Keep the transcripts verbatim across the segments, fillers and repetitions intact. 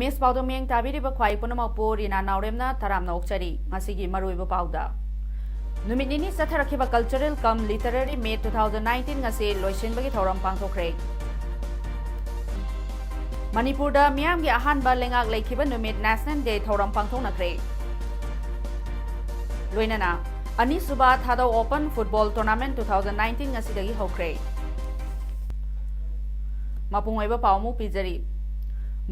Image ꯄꯥꯎꯗꯝ ꯃꯤꯠꯌꯦꯡ ꯇꯥꯕꯤꯔꯤꯕ ꯈ꯭ꯋꯥꯏ ꯄꯨꯝꯅꯃꯛꯄꯨ ꯔꯤꯅꯥ ꯅꯥꯎꯔꯦꯝꯅ ꯇꯔꯥꯝꯅ ꯑꯣꯛꯆꯔꯤ꯫ ꯉꯁꯤꯒꯤ ꯃꯔꯨꯑꯣꯏꯕ ꯄꯥꯎꯗ, ꯅꯨꯃꯤꯠ ꯅꯤꯅꯤ ꯆꯠꯊꯔꯛꯈꯤꯕ Cultural cum Literary Meet two thousand nineteen ꯉꯁꯤ ꯂꯣꯏꯁꯤꯟꯕꯒꯤ ꯊꯧꯔꯝ ꯄꯥꯡꯊꯣꯛꯈ꯭ꯔꯦ꯫ ꯃꯅꯤꯄꯨꯔꯗ ꯃꯤꯌꯥꯝꯒꯤ ꯑꯍꯥꯟꯕ ꯂꯩꯉꯥꯛ ꯂꯩꯈꯤꯕ ꯅꯨꯃꯤꯠ National Day ꯊꯧꯔꯝ ꯄꯥꯡꯊꯣꯛꯅꯈ꯭ꯔꯦ꯫ ꯂꯣꯏꯅꯅ ꯑꯅꯤꯁꯨꯕ ꯊꯥꯗꯧ Open Football Tournament two thousand nineteen ꯉꯁꯤꯗꯒꯤ ꯍꯧꯈ꯭ꯔꯦ꯫ ꯃꯄꯨꯡ ꯑꯣꯏꯕ ꯄꯥꯎ ꯑꯃꯨꯛ ꯄꯤꯖꯔꯤ꯫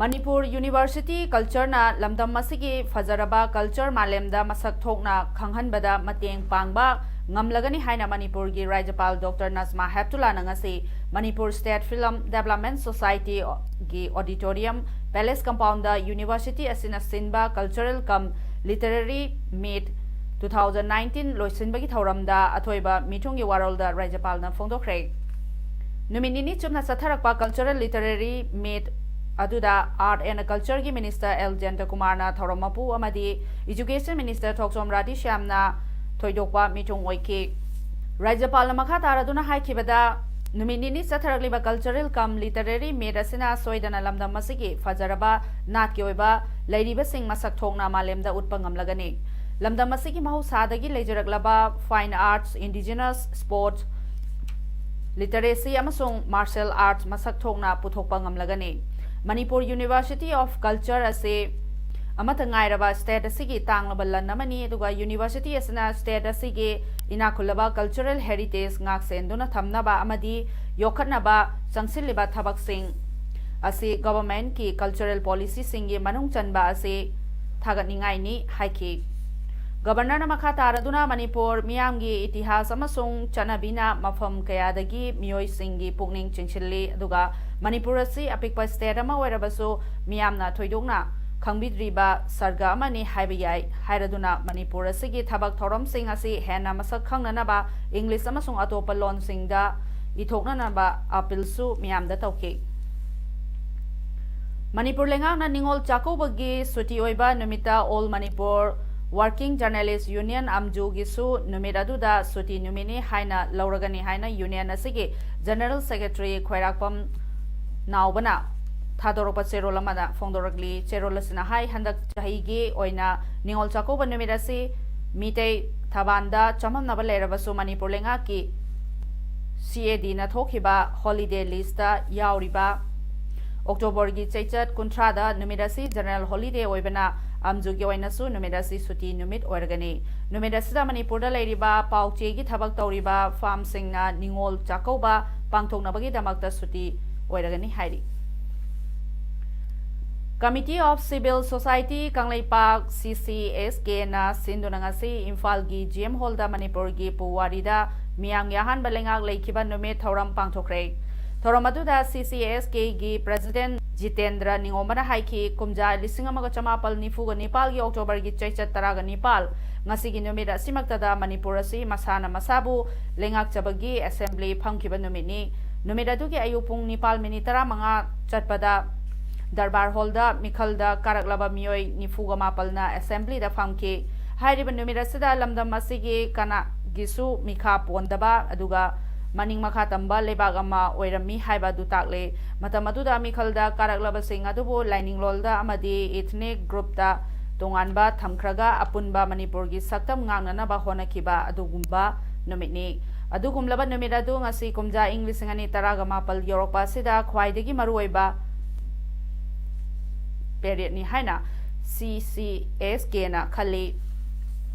ꯃꯅꯤꯄꯨꯔ University Cultureꯅ ꯂꯝꯗꯝ ꯑꯁꯤꯒꯤ ꯐꯖꯔꯕ culture ꯃꯥꯂꯦꯝꯗ ꯃꯁꯛ ꯊꯣꯛꯅ ꯈꯪꯍꯟꯕꯗ ꯃꯇꯦꯡ ꯄꯥꯡꯕ ꯉꯝꯂꯒꯅꯤ ꯍꯥꯏꯅ ꯃꯅꯤꯄꯨꯔꯒꯤ ꯔꯥꯖ꯭ꯌꯄꯥꯜ ꯗꯣꯛꯇꯔ ꯅꯖꯃꯥ ꯍꯦꯞꯇꯨꯂꯥꯅ ꯉꯁꯤ Manipur State Film Development Societyꯒꯤ auditorium Palace Compoundꯗ university ꯑꯁꯤꯅ ꯁꯤꯟꯕ Cultural cum Literary Meet two thousand nineteen ꯂꯣꯏꯁꯤꯟꯕꯒꯤ ꯊꯧꯔꯝꯗ ꯑꯊꯣꯏꯕ ꯃꯤꯊꯨꯡꯒꯤ ꯋꯥꯔꯣꯜꯗ ꯔꯥꯖ꯭ꯌꯄꯥꯜꯅ ꯐꯣꯡꯗꯣꯛꯈ꯭ꯔꯦ꯫ ꯅꯨꯃꯤꯠ ꯅꯤꯅꯤ ꯆꯨꯞꯅ ꯆꯠꯊꯔꯛꯄ Cultural Literary Meet ꯑꯗꯨꯗ Art and Cultureꯒꯤ Minister ꯑꯦꯜ ꯖꯌꯟꯇꯀꯨꯃꯥꯔꯅ ꯊꯧꯔꯝ ꯃꯄꯨ ꯑꯃꯗꯤ Education Minister ꯊꯣꯛꯆꯣꯝ ꯔꯥꯙꯦꯁ꯭ꯌꯥꯝꯅ ꯊꯣꯏꯗꯣꯛꯄ ꯃꯤꯊꯨꯡ ꯑꯣꯏꯈꯤ꯫ ꯔꯥꯖ꯭ꯌꯄꯥꯜꯅ ꯃꯈꯥ ꯇꯥꯔꯗꯨꯅ ꯍꯥꯏꯈꯤꯕꯗ, ꯅꯨꯃꯤꯠ ꯅꯤꯅꯤ ꯆꯠꯊꯔꯛꯂꯤꯕ Cultural cum Literary Meet ꯑꯁꯤꯅ ꯁꯣꯏꯗꯅ ꯂꯝꯗꯝ ꯑꯁꯤꯒꯤ ꯐꯖꯔꯕ ꯅꯥꯠꯀꯤ ꯑꯣꯏꯕ ꯂꯩꯔꯤꯕꯁꯤꯡ ꯃꯁꯛ ꯊꯣꯛꯅ ꯃꯥꯂꯦꯝꯗ ꯎꯠꯄ ꯉꯝꯂꯒꯅꯤ꯫ ꯂꯝꯗꯝ ꯑꯁꯤꯒꯤ ꯃꯍꯧꯁꯥꯗꯒꯤ ꯂꯩꯖꯔꯛꯂꯕ fine arts, indigenous sports, literacy ꯑꯃꯁꯨꯡ martial arts ꯃꯁꯛ ꯊꯣꯛꯅ ꯄꯨꯊꯣꯛꯄ ꯉꯝꯂꯒꯅꯤ꯫ ꯃꯅꯤꯄꯨꯔ University of Culture ꯑꯁꯤ ꯑꯃꯠꯇ ꯉꯥꯏꯔꯕ state ꯑꯁꯤꯒꯤ ꯇꯥꯡꯂꯕ ꯂꯟ ꯑꯃꯅꯤ, ꯑꯗꯨꯒ university ꯑꯁꯤꯅ state ꯑꯁꯤꯒꯤ ꯏꯅꯥꯛ ꯈꯨꯜꯂꯕ cultural heritage ꯉꯥꯛ ꯁꯦꯟꯗꯨꯅ ꯊꯝꯅꯕ ꯑꯃꯗꯤ ꯌꯣꯛꯈꯠꯅꯕ ꯆꯪꯁꯤꯜꯂꯤꯕ ꯊꯕꯛꯁꯤꯡ ꯑꯁꯤ governmentꯀꯤ cultural policyꯁꯤꯡꯒꯤ ꯃꯅꯨꯡ ꯆꯟꯕ ꯑꯁꯤ ꯊꯥꯒꯠꯅꯤꯡꯉꯥꯏꯅꯤ ꯍꯥꯏꯈꯤ꯫ ꯒꯕꯔꯅꯔꯅ ꯃꯈꯥ ꯇꯥꯔꯗꯨꯅ ꯃꯅꯤꯄꯨꯔ ꯃꯤꯌꯥꯝꯒꯤ ꯏꯇꯤꯍꯥꯁ ꯑꯃꯁꯨꯡ ꯆꯠꯅꯕꯤꯅ ꯃꯐꯝ ꯀꯌꯥꯗꯒꯤ ꯃꯤꯑꯣꯏꯁꯤꯡꯒꯤ ꯄꯨꯛꯅꯤꯡ ꯆꯤꯡꯁꯤꯜꯂꯤ, ꯑꯗꯨꯒ ꯃꯅꯤꯄꯨꯔ ꯑꯁꯤ ꯑꯄꯤꯛꯄ ꯁ꯭ꯇꯦꯠ ꯑꯃ ꯑꯣꯏꯔꯕꯁꯨ ꯃꯤꯌꯥꯝꯅ ꯊꯣꯏꯗꯣꯛꯅ ꯈꯪꯕꯤꯗ꯭ꯔꯤꯕ ꯁꯔꯒ ꯑꯃꯅꯤ ꯍꯥꯏꯕ ꯌꯥꯏ ꯍꯥꯏꯔꯗꯨꯅ ꯃꯅꯤꯄꯨꯔ ꯑꯁꯤꯒꯤ ꯊꯕꯛ ꯊꯧꯔꯝꯁꯤꯡ ꯑꯁꯤ ꯍꯦꯟꯅ ꯃꯁꯛ ꯈꯪꯅꯅꯕ ꯏꯪꯂꯤꯁ ꯑꯃꯁꯨꯡ ꯑꯇꯣꯞꯄ ꯂꯣꯟꯁꯤꯡꯗ ꯏꯊꯣꯛꯅꯅꯕ ꯑꯄꯤꯜꯁꯨ ꯃꯤꯌꯥꯝꯗ ꯇꯧꯈꯤ꯫ ꯃꯅꯤꯄꯨꯔ ꯂꯩꯉꯥꯛꯅ ꯅꯤꯉꯣꯜ ꯆꯥꯛꯀꯧꯕꯒꯤ ꯁꯨꯇꯤ ꯑꯣꯏꯕ ꯅꯨꯃꯤꯠꯇ All Manipur Working Journalist Union, ꯑꯝꯖꯨꯒꯤꯁꯨ ꯅꯨꯃꯤꯠ ꯑꯗꯨꯗ ꯁꯨꯇꯤ ꯅꯨꯃꯤꯠꯅꯤ ꯍꯥꯏꯅ ꯂꯧꯔꯒꯅꯤ ꯍꯥꯏꯅ ꯌꯨꯅꯤꯌꯟ ꯑꯁꯤꯒꯤ ꯖꯦꯅꯔꯦꯜ ꯁꯦꯀ꯭ꯔꯦꯇꯔꯤ ꯈ꯭ꯋꯥꯏꯔꯥꯛꯄꯝ ꯅꯥꯎꯕꯅ ꯊꯥꯗꯣꯔꯛꯄ ꯆꯦꯔꯣꯜ ꯑꯃꯗ ꯐꯣꯡꯗꯣꯔꯛꯂꯤ꯫ ꯆꯦꯔꯣꯜ ꯑꯁꯤꯅ ꯍꯥꯏ, ꯍꯟꯗꯛ ꯆꯍꯤꯒꯤ ꯑꯣꯏꯅ ꯅꯤꯉꯣꯜ ꯆꯥꯛꯀꯧꯕ ꯅꯨꯃꯤꯠ ꯑꯁꯤ ꯃꯤꯇꯩ ꯊꯕꯥꯟꯗ ꯆꯃꯝꯅꯕ ꯂꯩꯔꯕꯁꯨ ꯃꯅꯤꯄꯨꯔ ꯂꯩꯉꯥꯛꯀꯤ ꯁꯤ ꯑꯦ ꯗꯤꯅ ꯊꯣꯛꯈꯤꯕ ꯍꯣꯂꯤꯗꯦ ꯂꯤꯁꯇ ꯌꯥꯎꯔꯤꯕ ꯑꯣꯛꯇꯣꯕꯔꯒꯤ ꯆꯩꯆꯠ ꯀꯨꯟꯊ꯭ꯔꯥꯗ ꯅꯨꯃꯤꯠ ꯑꯁꯤ ꯖꯦꯅꯔꯦꯜ ꯍꯣꯂꯤꯗꯦ ꯑꯣꯏꯕꯅ ꯑꯝꯖꯨꯒꯤ ꯑꯣꯏꯅꯁꯨ ꯅꯨꯃꯤꯠ ꯑꯁꯤ ꯁꯨꯇꯤ ꯅꯨꯃꯤꯠ ꯑꯣꯏꯔꯒꯅꯤ꯫ ꯅꯨꯃꯤꯠ ꯑꯁꯤꯗ ꯃꯅꯤꯄꯨꯔꯗ ꯂꯩꯔꯤꯕ ꯄꯥꯎ ꯆꯦꯒꯤ ꯊꯕꯛ ꯇꯧꯔꯤꯕ ꯐꯥꯝꯁꯤꯡꯅ ꯅꯤꯉꯣꯜ ꯆꯥꯛꯀꯧꯕ ꯄꯥꯡꯊꯣꯛꯅꯕꯒꯤꯗꯃꯛꯇ ꯁꯨꯇꯤ ꯑꯣꯏꯔꯒꯅꯤ ꯍꯥꯏꯔꯤ꯫ Committee of Civil Society Kangleipak, ꯁꯤ ꯁꯤ ꯑꯦꯁ ꯀꯦꯅ ꯁꯤꯟꯗꯨꯅ ꯉꯁꯤ ꯏꯝꯐꯥꯜꯒꯤ ꯖꯤ ꯑꯦꯝ ꯍꯣꯜꯗ ꯃꯅꯤꯄꯨꯔꯒꯤ ꯄꯨꯋꯥꯔꯤꯗ ꯃꯤꯌꯥꯝꯒꯤ ꯑꯍꯥꯟꯕ ꯂꯩꯉꯥꯛ ꯂꯩꯈꯤꯕ ꯅꯨꯃꯤꯠ ꯊꯧꯔꯝ ꯄꯥꯡꯊꯣꯛꯈ꯭ꯔꯦ꯫ ꯊꯧꯔꯝ ꯑꯗꯨꯗ ꯁꯤ ꯁꯤ ꯑꯦꯁ ꯀꯦꯒꯤ ꯄ꯭ꯔꯦꯁꯤꯗꯦꯟꯠ ꯖꯤꯇꯦꯟꯗ꯭ꯔ ꯅꯤꯉꯣꯝꯕꯅ ꯍꯥꯏꯈꯤ, ꯀꯨꯝꯖꯥ ꯂꯤꯁꯤꯡ ꯑꯃꯒ ꯆꯃꯥꯄꯜ ꯅꯤꯐꯨꯒ ꯅꯤꯄꯥꯜꯒꯤ ꯑꯣꯛꯇꯣꯕꯔꯒꯤ ꯆꯩꯆꯠ ꯇꯔꯥꯒ ꯅꯤꯄꯥꯜ, ꯉꯁꯤꯒꯤ ꯅꯨꯃꯤꯠ ꯑꯁꯤꯃꯛꯇꯗ ꯃꯅꯤꯄꯨꯔ ꯑꯁꯤ ꯃꯁꯥꯅ ꯃꯁꯥꯕꯨ ꯂꯩꯉꯥꯛꯆꯕꯒꯤ ꯑꯦꯁꯦꯝꯕ꯭ꯂꯤ ꯐꯝꯈꯤꯕ ꯅꯨꯃꯤꯠꯅꯤ꯫ ꯅꯨꯃꯤꯠ ꯑꯗꯨꯒꯤ ꯑꯌꯨꯛ ꯄꯨꯡ ꯅꯤꯄꯥꯜ ꯃꯤꯅꯤꯠ ꯇꯔꯥꯃꯉꯥ ꯆꯠꯄꯗ ꯗꯔꯕꯥꯔ ꯍꯣꯜꯗ ꯃꯤꯈꯜꯗ ꯀꯥꯔꯛꯂꯕ ꯃꯤꯑꯣꯏ ꯅꯤꯐꯨꯒ ꯃꯥꯄꯜꯅ ꯑꯦꯁꯦꯝꯕ꯭ꯂꯤꯗ ꯐꯝꯈꯤ꯫ ꯍꯥꯏꯔꯤꯕ ꯅꯨꯃꯤꯠ ꯑꯁꯤꯗ ꯂꯝꯗꯝ ꯑꯁꯤꯒꯤ ꯀꯅꯥꯒꯤꯁꯨ ꯃꯤꯈꯥ ꯄꯣꯟꯗꯕ, ꯑꯗꯨꯒ ꯃꯅꯤꯡ ꯃꯈꯥ ꯇꯝꯕ ꯂꯩꯕꯥꯛ ꯑꯃ ꯑꯣꯏꯔꯝꯃꯤ ꯍꯥꯏꯕ ꯑꯗꯨ ꯇꯥꯛꯂꯤ꯫ ꯃꯇꯝ ꯑꯗꯨꯗ ꯃꯤꯈꯜꯗ ꯀꯥꯔꯛꯂꯕꯁꯤꯡ ꯑꯗꯨꯕꯨ ꯂꯥꯏꯅꯤꯡꯂꯣꯟꯗ ꯑꯃꯗꯤ ꯏꯊꯅꯤꯛ ꯒ꯭ꯔꯨꯞꯇ ꯇꯣꯉꯥꯟꯕ ꯊꯝꯈ꯭ꯔꯒ ꯑꯄꯨꯟꯕ ꯃꯅꯤꯄꯨꯔꯒꯤ ꯁꯛꯇꯝ ꯉꯥꯛꯅꯅꯕ ꯍꯣꯠꯅꯈꯤꯕ ꯑꯗꯨꯒꯨꯝꯕ ꯅꯨꯃꯤꯠꯅꯤ꯫ ꯑꯗꯨꯒꯨꯝꯂꯕ ꯅꯨꯃꯤꯠ ꯑꯗꯨ ꯉꯁꯤ ꯀꯨꯝꯖꯥ ꯏꯪ ꯂꯤꯁꯤꯡ ꯑꯅꯤ ꯇꯔꯥꯒ ꯃꯥꯄꯜ ꯌꯧꯔꯛꯄ ꯑꯁꯤꯗ ꯈ꯭ꯋꯥꯏꯗꯒꯤ ꯃꯔꯨꯑꯣꯏꯕ ꯄꯦꯔꯦꯠꯅꯤ ꯍꯥꯏꯅ ꯁꯤ ꯁꯤ ꯑꯦꯁ ꯀꯦꯅ ꯈꯜꯂꯤ꯫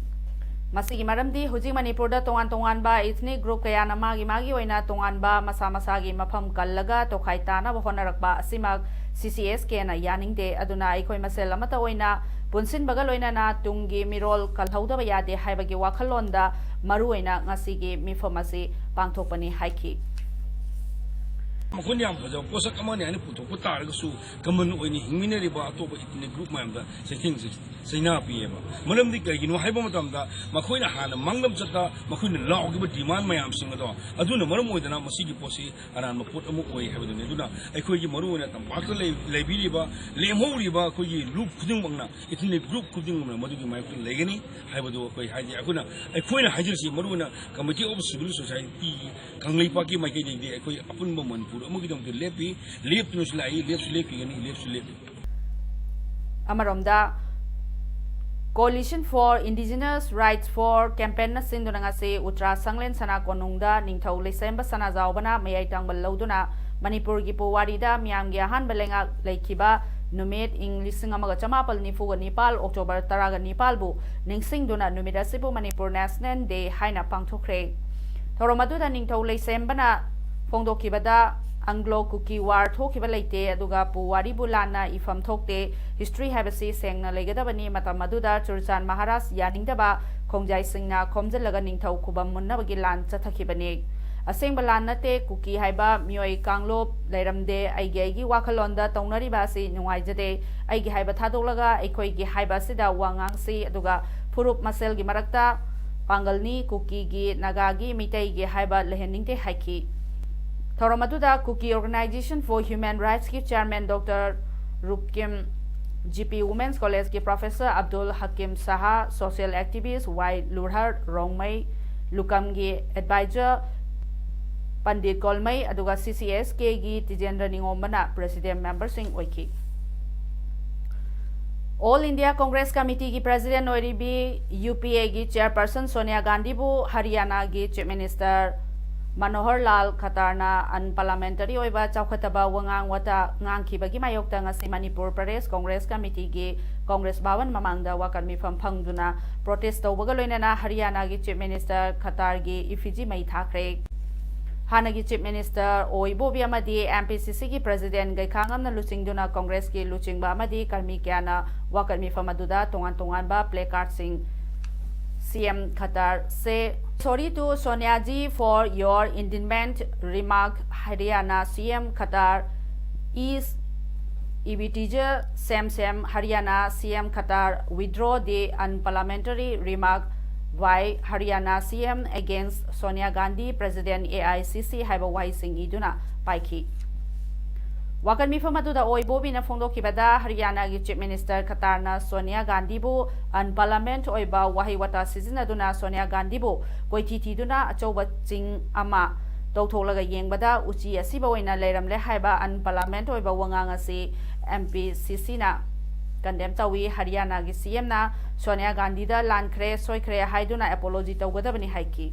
ꯃꯁꯤꯒꯤ ꯃꯔꯝꯗꯤ ꯍꯧꯖꯤꯛ ꯃꯅꯤꯄꯨꯔꯗ ꯇꯣꯉꯥꯟ ꯇꯣꯉꯥꯟꯕ ethnic group ꯀꯌꯥꯅ ꯃꯥꯒꯤ ꯃꯥꯒꯤ ꯑꯣꯏꯅ ꯇꯣꯉꯥꯟꯕ ꯃꯁꯥ ꯃꯁꯥꯒꯤ ꯃꯐꯝ ꯀꯜꯂꯒ ꯇꯣꯈꯥꯏ ꯇꯥꯅꯕ ꯍꯣꯠꯅꯔꯛꯄ ꯑꯁꯤꯃꯛ C C S Kꯅ ꯌꯥꯅꯤꯡꯗꯦ꯫ ꯑꯗꯨꯅ ꯑꯩꯈꯣꯏ ꯃꯁꯦꯜ ꯑꯃꯠꯇ ꯑꯣꯏꯅ ꯄꯨꯟꯁꯤꯟꯕꯒ ꯂꯣꯏꯅꯅ ꯇꯨꯡꯒꯤ ꯃꯤꯔꯣꯜ ꯀꯜꯍꯧꯗꯕ ꯌꯥꯗꯦ ꯍꯥꯏꯕꯒꯤ ꯋꯥꯈꯜꯂꯣꯟꯗ ꯃꯔꯨꯑꯣꯏꯅ ꯉꯁꯤꯒꯤ ꯃꯤꯐꯝ ꯑꯁꯤ ꯄꯥꯡꯊꯣꯛꯄꯅꯤ ꯍꯥꯏꯈꯤ꯫ ꯃꯈꯣꯏꯅ ꯌꯥꯝ ꯐꯖꯕ ꯄꯣꯠꯁꯛ ꯑꯃꯅꯤ ꯍꯥꯏꯅ ꯄꯨꯊꯣꯛꯄ ꯇꯥꯔꯒꯁꯨ, ꯀꯃꯟ ꯑꯣꯏꯅ ꯍꯤꯡꯃꯤꯟꯅꯔꯤꯕ ꯑꯇꯣꯞꯄ ethnic group ꯃꯌꯥꯝꯗ ꯆꯩꯊꯦꯡ ꯆꯩꯅꯥ ꯄꯤꯌꯦꯕ꯫ ꯃꯔꯝꯗꯤ ꯀꯩꯒꯤꯅꯣ ꯍꯥꯏꯕ ꯃꯇꯝꯗ, ꯃꯈꯣꯏꯅ ꯍꯥꯟꯅ ꯃꯥꯡꯂꯝꯆꯠꯇ ꯃꯈꯣꯏꯅ ꯂꯥꯎꯈꯤꯕ demand ꯃꯌꯥꯝꯁꯤꯡ ꯑꯗꯣ, ꯑꯗꯨꯅ ꯃꯔꯝ ꯑꯣꯏꯗꯅ ꯃꯁꯤꯒꯤ ꯄꯣꯠꯁꯤ ꯑꯔꯥꯟꯕ ꯄꯣꯠ ꯑꯃ ꯑꯣꯏ ꯍꯥꯏꯕꯗꯨꯅꯤ꯫ ꯑꯗꯨꯅ ꯑꯩꯈꯣꯏꯒꯤ ꯃꯔꯨꯑꯣꯏꯅ ꯇꯝꯄꯥꯛꯇ ꯂꯩ-, ꯂꯩꯕꯤꯔꯤꯕ, ꯂꯦꯝꯍꯧꯔꯤꯕ ꯑꯩꯈꯣꯏꯒꯤ ꯂꯨꯞ ꯈꯨꯗꯤꯡꯃꯛꯅ, ethnic group ꯈꯨꯗꯤꯡꯃꯛꯅ ꯃꯗꯨꯒꯤ ꯃꯥꯏꯌꯣꯛꯇ ꯂꯩꯒꯅꯤ ꯍꯥꯏꯕꯗꯨ ꯑꯩꯈꯣꯏ ꯍꯥꯏꯖꯩ꯫ ꯑꯩꯈꯣꯏꯅ, ꯑꯩꯈꯣꯏꯅ ꯍꯥꯏꯖꯔꯤꯁꯤ ꯃꯔꯨꯑꯣꯏꯅ Committee of Civil Society ꯀꯪꯂꯩꯄꯥꯛꯀꯤ ꯃꯥꯏꯀꯩꯗꯒꯤꯗꯤ ꯑꯩꯈꯣꯏ ꯑꯄꯨꯟꯕ ꯃꯅꯤꯄꯨꯔ ꯑꯃꯒꯤꯗꯃꯛꯇ ꯂꯦꯞꯄꯤ, ꯂꯦꯞꯇꯨꯅꯁꯨ ꯂꯥꯛꯏ, ꯂꯦꯞꯁꯨ ꯂꯦꯞꯈꯤꯒꯅꯤ, ꯂꯦꯞꯁꯨ ꯂꯦꯞꯄꯤ꯫ ꯑꯃꯔꯣꯝꯗ, Coalition for Indigenous Rights for Campaignꯅ ꯁꯤꯟꯗꯨꯅ ꯉꯁꯤ ꯎꯇ꯭ꯔꯥ ꯁꯪꯂꯦꯟ ꯁꯅꯥ ꯀꯣꯅꯨꯡꯗ ꯅꯤꯡꯊꯧ ꯂꯩꯁꯦꯝꯕ ꯁꯅꯥꯖꯥꯎꯕꯅ ꯃꯌꯥꯏ ꯇꯥꯡꯕꯜ ꯂꯧꯗꯨꯅ ꯃꯅꯤꯄꯨꯔꯒꯤ ꯄꯨꯋꯥꯔꯤꯗ ꯃꯤꯌꯥꯝꯒꯤ ꯑꯍꯥꯟꯕ ꯂꯩꯉꯥꯛ ꯂꯩꯈꯤꯕ ꯅꯨꯃꯤꯠ ꯏꯪ ꯂꯤꯁꯤꯡ ꯑꯃꯒ ꯆꯃꯥꯄꯜ ꯅꯤꯐꯨꯒ ꯅꯤꯄꯥꯜ October ꯇꯔꯥꯒ ꯅꯤꯄꯥꯜꯕꯨ ꯅꯤꯡꯁꯤꯡꯗꯨꯅ ꯅꯨꯃꯤꯠ ꯑꯁꯤꯕꯨ Manipur National Day ꯍꯥꯏꯅ ꯄꯥꯡꯊꯣꯛꯈ꯭ꯔꯦ꯫ ꯊꯧꯔꯝ ꯑꯗꯨꯗ ꯅꯤꯡꯊꯧ ꯂꯩꯁꯦꯝꯕꯅ ꯐꯣꯡꯗꯣꯛꯈꯤꯕꯗ, Anglo Kuki War ꯊꯣꯛꯈꯤꯕ ꯂꯩꯇꯦ, ꯑꯗꯨꯒ ꯄꯨꯋꯥꯔꯤꯕꯨ ꯂꯥꯟꯅ ꯏꯐꯝ ꯊꯣꯛꯇꯦ꯫ History ꯍꯥꯏꯕꯁꯤ ꯁꯦꯡꯅ ꯂꯩꯒꯗꯕꯅꯤ꯫ ꯃꯇꯝ ꯑꯗꯨꯗ ꯆꯨꯔꯆꯥꯟ ꯃꯍꯥꯔꯥꯖ ꯌꯥꯅꯤꯡꯗꯕ ꯈꯣꯡꯖꯥꯏꯁꯤꯡꯅ ꯈꯣꯝꯖꯤꯜꯂꯒ ꯅꯤꯡꯊꯧ ꯈꯨꯕꯝ ꯃꯨꯟꯅꯕꯒꯤ ꯂꯥꯟ ꯆꯠꯊꯈꯤꯕꯅꯤ꯫ ꯑꯁꯦꯡꯕ ꯂꯥꯟ ꯅꯠꯇꯦ, ꯀꯨꯀꯤ ꯍꯥꯏꯕ ꯃꯤꯑꯣꯏ ꯀꯥꯡꯂꯨꯞ ꯂꯩꯔꯝꯗꯦ꯫ ꯑꯩꯒꯤ ꯑꯩꯒꯤ ꯋꯥꯈꯜꯂꯣꯟꯗ ꯇꯧꯅꯔꯤꯕ ꯑꯁꯤ ꯅꯨꯡꯉꯥꯏꯖꯗꯦ꯫ ꯑꯩꯒꯤ ꯍꯥꯏꯕ ꯊꯥꯗꯣꯛꯂꯒ ꯑꯩꯈꯣꯏꯒꯤ ꯍꯥꯏꯕ ꯑꯁꯤꯗ ꯋꯥ ꯉꯥꯡꯁꯤ, ꯑꯗꯨꯒ ꯐꯨꯔꯨꯞ ꯃꯁꯦꯜꯒꯤ ꯃꯔꯛꯇ ꯄꯥꯡꯒꯜꯅꯤ, ꯀꯨꯀꯤꯒꯤ, ꯅꯥꯒꯥꯒꯤ, ꯃꯤꯇꯩꯒꯤ ꯍꯥꯏꯕ ꯂꯩꯍꯟꯅꯤꯡꯗꯦ ꯍꯥꯏꯈꯤ꯫ ꯊꯧꯔꯝ ꯑꯗꯨꯗ Kuki Organization for Human Rightsꯀꯤ Chairman Doctor ꯔꯨꯞꯀꯤꯝ, G P Women's Collegeꯀꯤ Professor Abdul Hakim Saha, social activist Y ꯂꯨꯔꯍꯔ Rongmei, ꯂꯨꯀꯝꯒꯤ advisor Pandit ꯀꯣꯜꯃꯩ, ꯑꯗꯨꯒ C C S Kꯒꯤ ꯇꯤꯖꯦꯟꯗ꯭ꯔ ꯅꯤꯉꯣꯝꯕꯅ president memberꯁꯤꯡ ꯑꯣꯏꯈꯤ꯫ All India Congress Committeeꯒꯤ president ꯑꯣꯏꯔꯤꯕꯤ U P Aꯒꯤ chairperson Sonia ꯒꯥꯟꯙꯤꯕꯨ ꯍꯔꯤꯌꯥꯅꯥꯒꯤ Chief Minister ꯃꯅꯣꯍꯔ ꯂꯥꯜ ꯈꯇꯥꯔꯅ unparliamentary ꯑꯣꯏꯕ ꯆꯥꯎꯈꯠꯇꯕ ꯋꯥꯉꯥꯡ ꯋꯥꯇꯥ ꯉꯥꯡꯈꯤꯕꯒꯤ ꯃꯥꯌꯣꯛꯇ ꯉꯁꯤ ꯃꯅꯤꯄꯨꯔ ꯄ꯭ꯔꯗꯦꯁ ꯀꯣꯡꯒ꯭ꯔꯦꯁ ꯀꯃꯤꯇꯤꯒꯤ ꯀꯣꯡꯒ꯭ꯔꯦꯁ ꯚꯥꯋꯟ ꯃꯃꯥꯡꯗ ꯋꯥꯀꯠ ꯃꯤꯐꯝ ꯐꯪꯗꯨꯅ protest ꯇꯧꯕꯒ ꯂꯣꯏꯅꯅ ꯍꯔꯤꯌꯥꯅꯥꯒꯤ Chief Minister ꯈꯇꯥꯔꯒꯤ effigy ꯃꯩ ꯊꯥꯈ꯭ꯔꯦ꯫ ꯍꯥꯟꯅꯒꯤ Chief Minister ꯑꯣ ꯏꯕꯣꯕꯤ ꯑꯃꯗꯤ M P C C ꯒꯤ President ꯒꯩꯈꯥꯉꯝꯅ ꯂꯨꯆꯤꯡꯗꯨꯅ ꯀꯣꯡꯒ꯭ꯔꯦꯁꯀꯤ ꯂꯨꯆꯤꯡꯕ ꯑꯃꯗꯤ ꯀꯔꯃꯤ ꯀꯌꯥꯅ ꯋꯥꯀꯠ ꯃꯤꯐꯝ ꯑꯗꯨꯗ ꯇꯣꯉꯥꯟ ꯇꯣꯉꯥꯟꯕ placardꯁꯤꯡ C M Khattar say sorry to Sonia ji for your indignant remark. Haryana C M Khattar is Ibitija Sem Sem. Haryana C M Khattar withdraw the unparliamentary remark by Haryana C M against Sonia Gandhi, President A I C C ꯍꯥꯏꯕ ꯋꯥꯍꯩꯁꯤꯡ ꯏꯗꯨꯅ ꯄꯥꯏꯈꯤ꯫ ꯋꯥꯀꯠ ꯃꯤꯐꯝ ꯑꯗꯨꯗ ꯑꯣꯏꯕꯣꯕꯤꯅ ꯐꯣꯡꯗꯣꯛꯈꯤꯕꯗ, ꯍꯔꯤꯌꯥꯅꯥꯒꯤ Chief Minister ꯈꯇꯥꯔꯅ Sonia ꯒꯥꯟꯙꯤꯕꯨ unparliament ꯑꯣꯏꯕ ꯋꯥꯍꯩ ꯋꯥꯇꯥ ꯁꯤꯖꯤꯟꯅꯗꯨꯅ ꯁꯣꯅꯤꯌꯥ ꯒꯥꯟꯙꯤꯕꯨ ꯀꯣꯏꯊꯤ ꯊꯤꯗꯨꯅ ꯑꯆꯧꯕ ꯆꯤꯡ ꯑꯃ ꯇꯧꯊꯣꯛꯂꯒ ꯌꯦꯡꯕꯗ ꯎꯆꯤ ꯑꯁꯤꯕ ꯑꯣꯏꯅ ꯂꯩꯔꯝꯂꯦ ꯍꯥꯏꯕ unparliament ꯑꯣꯏꯕ ꯋꯥꯉꯥꯡ ꯑꯁꯤ M P C C ꯅ condemn ꯇꯧꯏ꯫ ꯍꯔꯤꯌꯥꯅꯥꯒꯤ C M ꯅ ꯁꯣꯅꯤꯌꯥ ꯒꯥꯟꯙꯤꯗ ꯂꯥꯟꯈ꯭ꯔꯦ, ꯁꯣꯏꯈ꯭ꯔꯦ ꯍꯥꯏꯗꯨꯅ apology ꯇꯧꯒꯗꯕꯅꯤ ꯍꯥꯏꯈꯤ꯫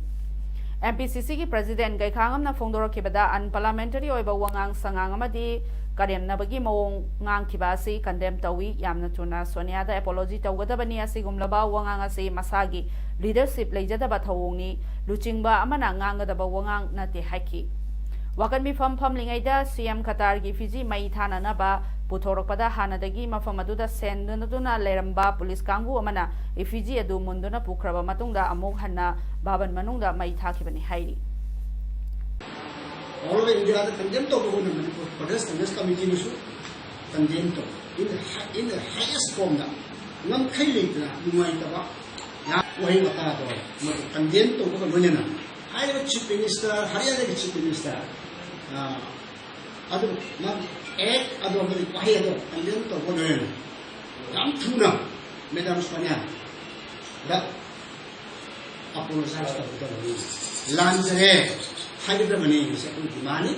M P C C ꯒꯤ President ꯒꯩꯈꯥꯉꯝꯅ ꯐꯣꯡꯗꯣꯔꯛꯈꯤꯕꯗ unparliamentary ꯑꯣꯏꯕ ꯋꯥꯉꯥꯡ ꯁꯉꯥꯡ ꯑꯃꯗꯤ ꯀꯔꯦꯝꯅꯕꯒꯤ ꯃꯑꯣꯡ ꯉꯥꯡꯈꯤꯕ ꯑꯁꯤ condemn ꯇꯧꯏ꯫ ꯌꯥꯝꯅ ꯊꯨꯅ ꯁꯣꯅꯤꯌꯥꯗ apology ꯇꯧꯒꯗꯕꯅꯤ꯫ ꯑꯁꯤꯒꯨꯝꯂꯕ ꯋꯥꯉꯥꯡ ꯑꯁꯤ ꯃꯁꯥꯒꯤ leadership ꯂꯩꯖꯗꯕ ꯊꯧꯑꯣꯡꯅꯤ꯫ ꯂꯨꯆꯤꯡꯕ ꯑꯃꯅ ꯉꯥꯡꯒꯗꯕ ꯋꯥꯉꯥꯡ ꯅꯠꯇꯦ ꯍꯥꯏꯈꯤ꯫ ꯋꯥꯀꯠ ꯃꯤꯐꯝ ꯐꯝꯂꯤꯉꯩꯗ C M ꯈꯇꯥꯔꯒꯤ effigy ꯃꯩ ꯊꯥꯅꯅꯕ ꯄꯨꯊꯣꯔꯛꯄꯗ ꯍꯥꯟꯅꯗꯒꯤ ꯃꯐꯝ ꯑꯗꯨꯗ ꯁꯦꯟꯅꯗꯨꯅ ꯂꯩꯔꯝꯕ police ꯀꯥꯡꯕꯨ ꯑꯃꯅ effigy ꯑꯗꯨ ꯃꯨꯟꯗꯨꯅ ꯄꯨꯈ꯭ꯔꯕ ꯃꯇꯨꯡꯗ ꯑꯃꯨꯛ ꯍꯟꯅ ꯚꯕꯟ ꯃꯅꯨꯡꯗ ꯃꯩ ꯊꯥꯈꯤꯕꯅꯤ ꯍꯥꯏꯔꯤ꯫ All over India ꯗ condemn ꯇꯧꯕꯒꯨꯝꯅ ꯃꯅꯤꯄꯨꯔ ꯄ꯭ꯔꯗꯦꯁ ꯀꯪꯒ꯭ꯔꯦꯁ ꯀꯃꯤꯇꯤꯅꯁꯨ condemn ꯇꯧꯏ꯫ In the hi-, in the highest form ꯗ ꯉꯝꯈꯩ ꯂꯩꯇꯅ ꯅꯨꯡꯉꯥꯏꯇꯕ ꯌꯥꯝ ꯋꯥꯍꯩ ꯋꯥꯇꯥꯗꯣ ꯃꯗꯨ condemn ꯇꯧꯕꯒ ꯂꯣꯏꯅꯅ ꯍꯥꯏꯔꯤꯕ Chief Minister, ꯍꯔꯤꯌꯥꯅꯥꯒꯤ Chief Minister, ꯑ, ꯑꯗꯨ ꯃꯥꯒꯤ act ꯑꯗꯣ ꯑꯃꯗꯤ ꯋꯥꯍꯩ ꯑꯗꯣ condemn ꯇꯧꯕ ꯂꯣꯏꯔꯅꯤ꯫ ꯌꯥꯝ ꯊꯨꯅ Madam ꯁꯣꯅꯤꯌꯥ ꯗ apologize ꯇꯧꯒꯗꯕꯅꯤ, ꯂꯥꯟꯖꯔꯦ ꯍꯥꯏꯒꯗꯕꯅꯤ꯫ ꯃꯁꯤ ꯑꯩꯈꯣꯏꯒꯤ demand ꯅꯤ꯫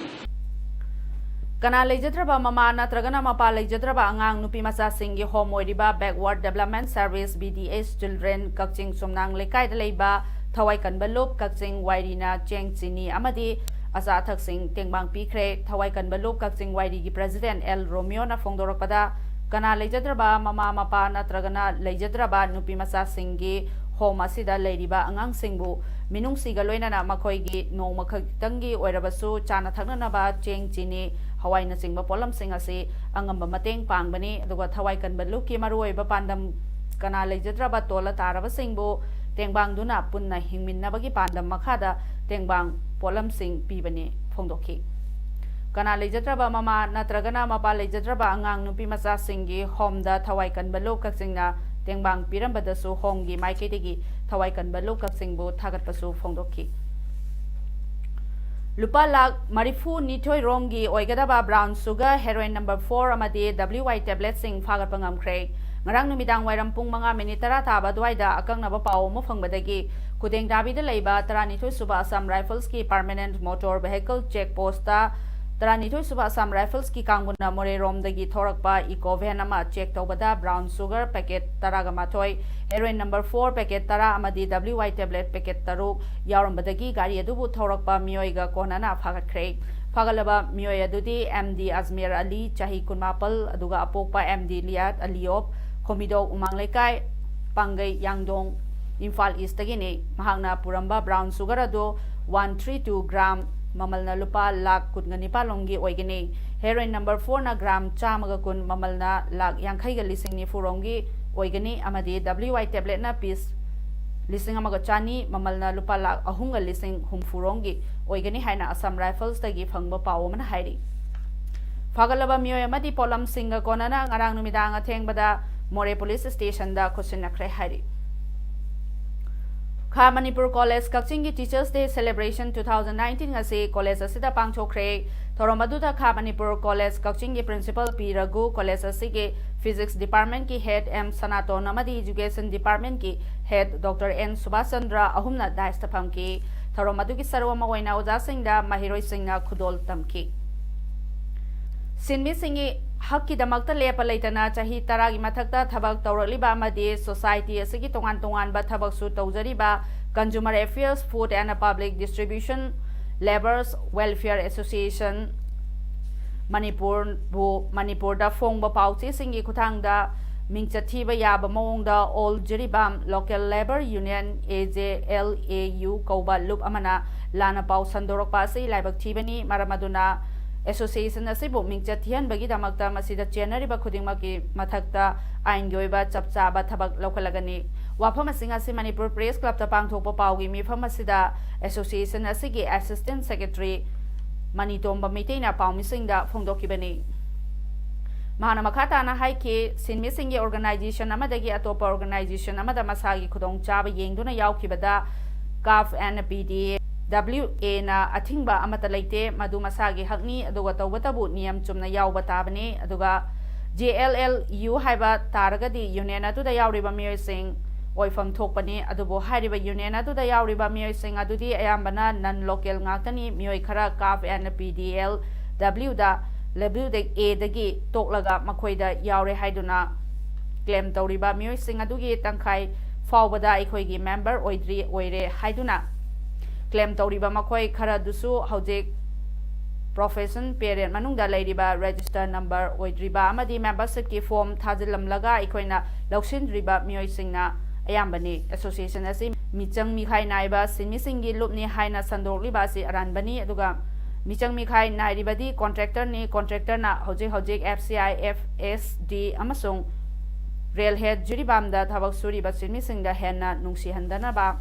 ꯀꯅꯥ ꯂꯩꯖꯗ꯭ꯔꯕ ꯃꯃꯥ ꯅꯠꯇ꯭ꯔꯒꯅ ꯃꯄꯥ ꯂꯩꯖꯗ꯭ꯔꯕ ꯑꯉꯥꯡ ꯅꯨꯄꯤ ꯃꯆꯥꯁꯤꯡꯒꯤ home ꯑꯣꯏꯔꯤꯕ Backward Development Service, B D S Children, ꯀꯛꯆꯤꯡ ꯆꯨꯝꯅꯥꯡ ꯂꯩꯀꯥꯏꯗ ꯂꯩꯕ ꯊꯋꯥꯏ ꯀꯟꯕ ꯂꯨꯞ ꯀꯛꯆꯤꯡ ꯋꯥꯏꯔꯤꯅ ꯆꯦꯡ, ꯆꯤꯅꯤ ꯑꯃꯗꯤ ꯑꯆꯥ ꯑꯊꯛꯁꯤꯡ ꯇꯦꯡꯕꯥꯡ ꯄꯤꯈ꯭ꯔꯦ꯫ ꯊꯋꯥꯏ ꯀꯟꯕ ꯂꯨꯞ ꯀꯛꯆꯤꯡ ꯋꯥꯏꯔꯤꯒꯤ ꯄ꯭ꯔꯦꯁꯤꯗꯦꯟ ꯑꯦꯜ ꯔꯣꯃꯤꯌꯣꯅ ꯐꯣꯡꯗꯣꯔꯛꯄꯗ, ꯀꯅꯥ ꯂꯩꯖꯗ꯭ꯔꯕ ꯃꯃꯥ ꯃꯄꯥ ꯅꯠꯇ꯭ꯔꯒꯅ ꯂꯩꯖꯗ꯭ꯔꯕ ꯅꯨꯄꯤ ꯃꯆꯥꯁꯤꯡꯒꯤ ꯍꯣꯝ ꯑꯁꯤꯗ ꯂꯩꯔꯤꯕ ꯑꯉꯥꯡꯁꯤꯡꯕꯨ ꯃꯤꯅꯨꯡꯁꯤꯒ ꯂꯣꯏꯅꯅ ꯃꯈꯣꯏꯒꯤ ꯅꯣꯡꯃ ꯈꯛꯇꯪꯒꯤ ꯑꯣꯏꯔꯕꯁꯨ ꯆꯥꯅ ꯊꯛꯅꯅꯕ ꯆꯦꯡ, ꯆꯤꯅꯤ, ꯍꯋꯥꯏꯅꯆꯤꯡꯕ ꯄꯣꯠꯂꯝꯁꯤꯡ ꯑꯁꯤ ꯑꯉꯝꯕ ꯃꯇꯦꯡ ꯄꯥꯡꯕꯅꯤ꯫ ꯑꯗꯨꯒ ꯊꯋꯥꯏ ꯀꯟꯕ ꯂꯨꯞꯀꯤ ꯃꯔꯨꯑꯣꯏꯕ ꯄꯥꯟꯗꯝ ꯀꯅꯥ ꯂꯩꯖꯗ꯭ꯔꯕ ꯇꯣꯜꯂ ꯇꯥꯔꯕꯁꯤꯡꯕꯨ ꯇꯦꯡꯕꯥꯡꯗꯨꯅ ꯄꯨꯟꯅ ꯍꯤꯡꯃꯤꯟꯅꯕꯒꯤ ꯄꯥꯟꯗꯝ ꯃꯈꯥꯗ ꯇꯦꯡꯕꯥꯡ ꯄꯣꯠꯂꯝꯁꯤꯡ ꯄꯤꯕꯅꯤ ꯐꯣꯡꯗꯣꯛꯈꯤ꯫ ꯀꯅꯥ ꯂꯩꯖꯗ꯭ꯔꯕ ꯃꯃꯥ ꯅꯠꯇ꯭ꯔꯒꯅ ꯃꯄꯥ ꯂꯩꯖꯗ꯭ꯔꯕ ꯑꯉꯥꯡ ꯅꯨꯄꯤ ꯃꯆꯥꯁꯤꯡꯒꯤ ꯍꯣꯝꯗ ꯊꯋꯥꯏ ꯀꯟꯕ ꯂꯨꯞ ꯀꯛꯆꯤꯡꯅ ꯇꯦꯡꯕꯥꯡ ꯄꯤꯔꯝꯕꯗꯁꯨ ꯍꯣꯝꯒꯤ ꯃꯥꯏꯀꯩꯗꯒꯤ ꯊꯋꯥꯏ ꯀꯟꯕ ꯂꯨꯞ ꯀꯛꯆꯤꯡꯕꯨ ꯊꯥꯒꯠꯄꯁꯨ ꯐꯣꯡꯗꯣꯛꯈꯤ꯫ ꯂꯨꯄꯥ ꯂꯥꯈ ꯃꯔꯤꯐꯨ ꯅꯤꯊꯣꯏ ꯔꯣꯝꯒꯤ ꯑꯣꯏꯒꯗꯕ brown sugar, heroine number four ꯑꯃꯗꯤ ꯗꯕ꯭ꯂꯤꯎ ꯑꯥꯏ ꯇꯦꯕ꯭ꯂꯦꯠꯁꯤꯡ ꯐꯥꯒꯠꯄ ꯉꯝꯈ꯭ꯔꯦ꯫ ꯉꯔꯥꯡ ꯅꯨꯃꯤꯗꯥꯡ ꯋꯥꯏꯔꯝ ꯄꯨꯡ ꯃꯉꯥ ꯃꯤꯅꯤꯠ ꯇꯔꯥ ꯇꯥꯕ ꯑꯗꯨꯋꯥꯏꯗ ꯑꯀꯛꯅꯕ ꯄꯥꯎ ꯑꯃ ꯐꯪꯕꯗꯒꯤ ꯈꯨꯗꯦꯡꯗꯥꯕꯤꯗ ꯂꯩꯕ ꯇꯔꯥꯅꯤꯊꯣꯏ ꯁꯨꯕ ꯑꯁꯥꯝ ꯔꯥꯏꯐꯜꯁꯀꯤ permanent motor vehicle check post ꯇꯔꯥꯅꯤꯊꯣꯏ ꯁꯨꯕ ꯑꯁꯥꯝ ꯔꯥꯏꯐꯜꯁꯀꯤ ꯀꯥꯡꯕꯨꯅ ꯃꯣꯔꯦꯔꯣꯝꯗꯒꯤ ꯊꯧꯔꯛꯄ ꯏꯀꯣ ꯚꯦꯟ ꯑꯃ ꯆꯦꯛ ꯇꯧꯕꯗ ꯕ꯭ꯔꯥꯎꯟ ꯁꯨꯒꯔ ꯄꯦꯀꯦꯠ ꯇꯔꯥꯒ ꯃꯥꯊꯣꯏ, ꯍꯦꯔꯣꯏꯟ ꯅꯝꯕꯔ ꯐꯣꯔ ꯄꯦꯀꯦꯠ ꯇꯔꯥ ꯑꯃꯗꯤ ꯗꯕ꯭ꯂꯤꯎ ꯑꯥꯏ ꯇꯦꯕ꯭ꯂꯦꯠ ꯄꯦꯀꯦꯠ ꯇꯔꯨꯛ ꯌꯥꯎꯔꯝꯕꯗꯒꯤ ꯒꯥꯔꯤ ꯑꯗꯨꯕꯨ ꯊꯧꯔꯛꯄ ꯃꯤꯑꯣꯏꯒ ꯀꯣꯟꯅꯅ ꯐꯥꯒꯠꯈ꯭ꯔꯦ꯫ ꯐꯥꯒꯠꯂꯕ ꯃꯤꯑꯣꯏ ꯑꯗꯨꯗꯤ ꯑꯦꯝ ꯗꯤ ꯑꯖꯃꯦꯔ ꯑꯂꯤ, ꯆꯍꯤ ꯀꯨꯟꯃꯥꯄꯜ, ꯑꯗꯨꯒ ꯑꯄꯣꯛꯄ ꯑꯦꯝ ꯗꯤ ꯂꯤꯌꯥꯠ ꯑꯂꯤꯌꯣꯞ, ꯈꯣꯃꯤꯗꯧ ꯎꯃꯥꯡ ꯂꯩꯀꯥꯏ, ꯄꯥꯡꯒꯩ ꯌꯥꯡꯗꯣꯡ, ꯏꯝꯐꯥꯜ ꯏꯁꯇꯒꯤꯅꯤ꯫ ꯃꯍꯥꯛꯅ ꯄꯨꯔꯝꯕ ꯕ꯭ꯔꯥꯎꯟ ꯁꯨꯒꯔ ꯑꯗꯨ ꯋꯥꯟ ꯊ꯭ꯔꯤ ꯇꯨ ꯒ꯭ꯔꯥꯝ, ꯃꯃꯜꯅ ꯂꯨꯄꯥ ꯂꯥꯈ ꯀꯨꯟꯒ ꯅꯤꯄꯥꯜ ꯂꯣꯝꯒꯤ ꯑꯣꯏꯒꯅꯤ꯫ ꯍꯦꯔꯣꯏꯟ ꯅꯝꯕꯔ ꯐꯣꯔꯅ ꯒ꯭ꯔꯥꯝ ꯆꯥꯝꯃꯒ ꯀꯨꯟ, ꯃꯃꯜꯅ ꯂꯥꯈ ꯌꯥꯡꯈꯩꯒ ꯂꯤꯁꯤꯡ ꯅꯤꯐꯨ ꯔꯣꯝꯒꯤ ꯑꯣꯏꯒꯅꯤ ꯑꯃꯗꯤ ꯗꯕ꯭ꯂꯤꯎ ꯑꯥꯏ ꯇꯦꯕ꯭ꯂꯦꯠꯅ ꯄꯤꯁ ꯂꯤꯁꯤꯡ ꯑꯃꯒ ꯆꯅꯤ, ꯃꯃꯜꯅ ꯂꯨꯄꯥ ꯂꯥꯈ ꯑꯍꯨꯝꯒ ꯂꯤꯁꯤꯡ ꯍꯨꯝꯐꯨ ꯔꯣꯝꯒꯤ ꯑꯣꯏꯒꯅꯤ ꯍꯥꯏꯅ ꯑꯁꯥꯝ ꯔꯥꯏꯐꯜꯁꯇꯒꯤ ꯐꯪꯕ ꯄꯥꯎ ꯑꯃꯅ ꯍꯥꯏꯔꯤ꯫ ꯐꯥꯒꯠꯂꯕ ꯃꯤꯑꯣꯏ ꯑꯃꯗꯤ ꯄꯣꯠꯂꯝꯁꯤꯡꯒ ꯀꯣꯟꯅꯅ ꯉꯔꯥꯡ ꯅꯨꯃꯤꯗꯥꯡ ꯑꯊꯦꯡꯕꯗ ꯃꯣꯔꯦ ꯄꯨꯂꯤꯁ ꯁ꯭ꯇꯦꯁꯟꯗ ꯈꯨꯠꯁꯤꯟꯅꯈ꯭ꯔꯦ ꯍꯥꯏꯔꯤ꯫ ꯈꯥ ꯃꯅꯤꯄꯨꯔ ꯀꯣꯂꯦꯖ ꯀꯛꯆꯤꯡꯒꯤ Teachers' Day Celebration two thousand nineteen ꯑꯁꯤ ꯀꯣꯂꯦꯖ ꯑꯁꯤꯗ ꯄꯥꯡꯊꯣꯛꯈ꯭ꯔꯦ꯫ ꯊꯧꯔꯝ ꯑꯗꯨꯗ ꯈꯥ ꯃꯅꯤꯄꯨꯔ ꯀꯣꯂꯦꯖ ꯀꯛꯆꯤꯡꯒꯤ ꯄ꯭ꯔꯤꯟꯁꯤꯄꯜ ꯄꯤ ꯔꯘꯨ, ꯀꯣꯂꯦꯖ ꯑꯁꯤꯒꯤ ꯐꯤꯖꯤꯛꯁ ꯗꯤꯄꯥꯔꯠꯃꯦꯟꯠꯀꯤ ꯍꯦꯗ ꯑꯦꯝ ꯁꯅꯥꯇꯣꯟ ꯑꯃꯗꯤ ꯏꯖꯨꯀꯦꯁꯟ ꯗꯤꯄꯥꯔꯠꯃꯦꯟꯠꯀꯤ head doctor N Subash Chandra ꯑꯍꯨꯝꯅ ꯗꯥꯏꯁꯇ ꯐꯝꯈꯤ꯫ ꯊꯧꯔꯝ ꯑꯗꯨꯒꯤ ꯁꯔꯨꯛ ꯑꯃ ꯑꯣꯏꯅ ꯑꯣꯖꯥꯁꯤꯡꯗ ꯃꯍꯩꯔꯣꯏꯁꯤꯡꯅ ꯈꯨꯗꯣꯜ ꯇꯝꯈꯤ꯫ ꯁꯤꯟꯃꯤꯁꯤꯡꯒꯤ ꯍꯛꯀꯤꯗꯃꯛꯇ ꯂꯦꯞꯄ ꯂꯩꯇꯅ ꯆꯍꯤ ꯇꯔꯥꯒꯤ ꯃꯊꯛꯇ ꯊꯕꯛ ꯇꯧꯔꯛꯂꯤꯕ ꯑꯃꯗꯤ ꯁꯣꯁꯥꯏꯇꯤ ꯑꯁꯤꯒꯤ ꯇꯣꯉꯥꯟ ꯇꯣꯉꯥꯟꯕ ꯊꯕꯛꯁꯨ ꯇꯧꯖꯔꯤꯕ Consumer Affairs, Food and Public Distribution, Labourers Welfare Association, ꯃꯅꯤꯄꯨꯔꯕꯨ ꯃꯅꯤꯄꯨꯔꯗ ꯐꯣꯡꯕ ꯄꯥꯎꯆꯦꯁꯤꯡꯒꯤ ꯈꯨꯠꯊꯥꯡꯗ ꯃꯤꯡꯆꯠ ꯊꯤꯕ ꯌꯥꯕ ꯃꯑꯣꯡꯗ All Jiribam Local Labour Union, A J L A U, ꯀꯧꯕ ꯂꯨꯞ ꯑꯃꯅ ꯂꯥꯟꯅ ꯄꯥꯎ ꯁꯟꯗꯣꯔꯛꯄ ꯑꯁꯤ ꯂꯥꯏꯕꯛ ꯊꯤꯕꯅꯤ꯫ ꯃꯔꯝ ꯑꯗꯨꯅ association ꯑꯁꯤꯕꯨ ꯃꯤꯡꯆꯠ ꯊꯤꯍꯟꯕꯒꯤꯗꯃꯛꯇ ꯃꯁꯤꯗ ꯆꯦꯟꯅꯔꯤꯕ ꯈꯨꯗꯤꯡꯃꯛꯀꯤ ꯃꯊꯛꯇ ꯑꯥꯏꯟꯒꯤ ꯑꯣꯏꯕ ꯆꯞ ꯆꯥꯕ ꯊꯕꯛ ꯂꯧꯈꯠꯂꯒꯅꯤ꯫ ꯋꯥꯐꯝ ꯑꯁꯤꯡ ꯑꯁꯤ ꯃꯅꯤꯄꯨꯔ Press Clubꯇ ꯄꯥꯡꯊꯣꯛꯄ ꯄꯥꯎꯒꯤ ꯃꯤꯐꯝ ꯑꯁꯤꯗ association ꯑꯁꯤꯒꯤ Assistant Secretary ꯃꯅꯤꯇꯣꯝꯕ ꯃꯩꯇꯩꯅ ꯄꯥꯎꯃꯤꯁꯤꯡꯗ ꯐꯣꯡꯗꯣꯛꯈꯤꯕꯅꯤ꯫ ꯃꯍꯥꯛꯅ ꯃꯈꯥ ꯇꯥꯅ ꯍꯥꯏꯈꯤ, ꯁꯤꯟꯃꯤꯁꯤꯡꯒꯤ organization ꯑꯃꯗꯒꯤ ꯑꯇꯣꯞꯄ organization ꯑꯃꯗ ꯃꯁꯥꯒꯤ ꯈꯨꯗꯣꯡꯆꯥꯕ ꯌꯦꯡꯗꯨꯅ ꯌꯥꯎꯈꯤꯕꯗ CAF and P D W Aꯅ ꯑꯊꯤꯡꯕ ꯑꯃꯠꯇ ꯂꯩꯇꯦ꯫ ꯃꯗꯨ ꯃꯁꯥꯒꯤ ꯍꯛꯅꯤ, ꯑꯗꯨꯒ ꯇꯧꯕꯇꯕꯨ ꯅꯤꯌꯝ ꯆꯨꯝꯅ ꯌꯥꯎꯕ ꯇꯥꯕꯅꯤ꯫ ꯑꯗꯨꯒ J L L U ꯍꯥꯏꯕ ꯇꯥꯔꯒꯗꯤ union ꯑꯗꯨꯗ ꯌꯥꯎꯔꯤꯕ ꯃꯤꯑꯣꯏꯁꯤꯡ ꯑꯣꯏꯐꯝ ꯊꯣꯛꯄꯅꯤ꯫ ꯑꯗꯨꯕꯨ ꯍꯥꯏꯔꯤꯕ union ꯑꯗꯨꯗ ꯌꯥꯎꯔꯤꯕ ꯃꯤꯑꯣꯏꯁꯤꯡ ꯑꯗꯨꯗꯤ ꯑꯌꯥꯝꯕꯅ non local ꯉꯥꯛꯇꯅꯤ꯫ ꯃꯤꯑꯣꯏ ꯈꯔ CAF and P D L W the, W the, A ꯗꯒꯤ ꯇꯣꯛꯂꯒ ꯃꯈꯣꯏꯗ ꯌꯥꯎꯔꯦ ꯍꯥꯏꯗꯨꯅ claim ꯇꯧꯔꯤꯕ ꯃꯤꯑꯣꯏꯁꯤꯡ ꯑꯗꯨꯒꯤ ꯇꯪꯈꯥꯏ ꯐꯥꯎꯕꯗ ꯑꯩꯈꯣꯏꯒꯤ member ꯑꯣꯏꯗ꯭ꯔꯤ, ꯑꯣꯏꯔꯦ ꯍꯥꯏꯗꯨꯅ claim ꯇꯧꯔꯤꯕ ꯃꯈꯣꯏ ꯈꯔꯗꯨꯁꯨ ꯍꯧꯖꯤꯛ profession period ꯃꯅꯨꯡꯗ ꯂꯩꯔꯤꯕ, register number ꯑꯣꯏꯗ꯭ꯔꯤꯕ ꯑꯃꯗꯤ membershipꯀꯤ form ꯊꯥꯖꯤꯜꯂꯝꯂꯒ ꯑꯩꯈꯣꯏꯅ ꯂꯧꯁꯤꯟꯗ꯭ꯔꯤꯕ ꯃꯤꯑꯣꯏꯁꯤꯡꯅ ꯑꯌꯥꯝꯕꯅꯤ꯫ Association ꯑꯁꯤ ꯃꯤꯆꯪ ꯃꯤꯈꯥꯏ ꯅꯥꯏꯕ ꯁꯤꯟꯃꯤꯁꯤꯡꯒꯤ ꯂꯨꯞꯅꯤ ꯍꯥꯏꯅ ꯁꯟꯗꯣꯛꯂꯤꯕ ꯑꯁꯤ ꯑꯔꯥꯟꯕꯅꯤ꯫ ꯑꯗꯨꯒ ꯃꯤꯆꯪ ꯃꯤꯈꯥꯏ ꯅꯥꯏꯔꯤꯕꯗꯤ contractorꯅꯤ꯫ Contractorꯅ ꯍꯧꯖꯤꯛ ꯍꯧꯖꯤꯛ F C I, F S D ꯑꯃꯁꯨꯡ Railhead ꯖꯤꯔꯤꯕꯥꯝꯗ ꯊꯕꯛ ꯁꯨꯔꯤꯕ ꯁꯤꯟꯃꯤꯁꯤꯡꯗ ꯍꯦꯟꯅ ꯅꯨꯡꯁꯤꯍꯟꯗꯅꯕ,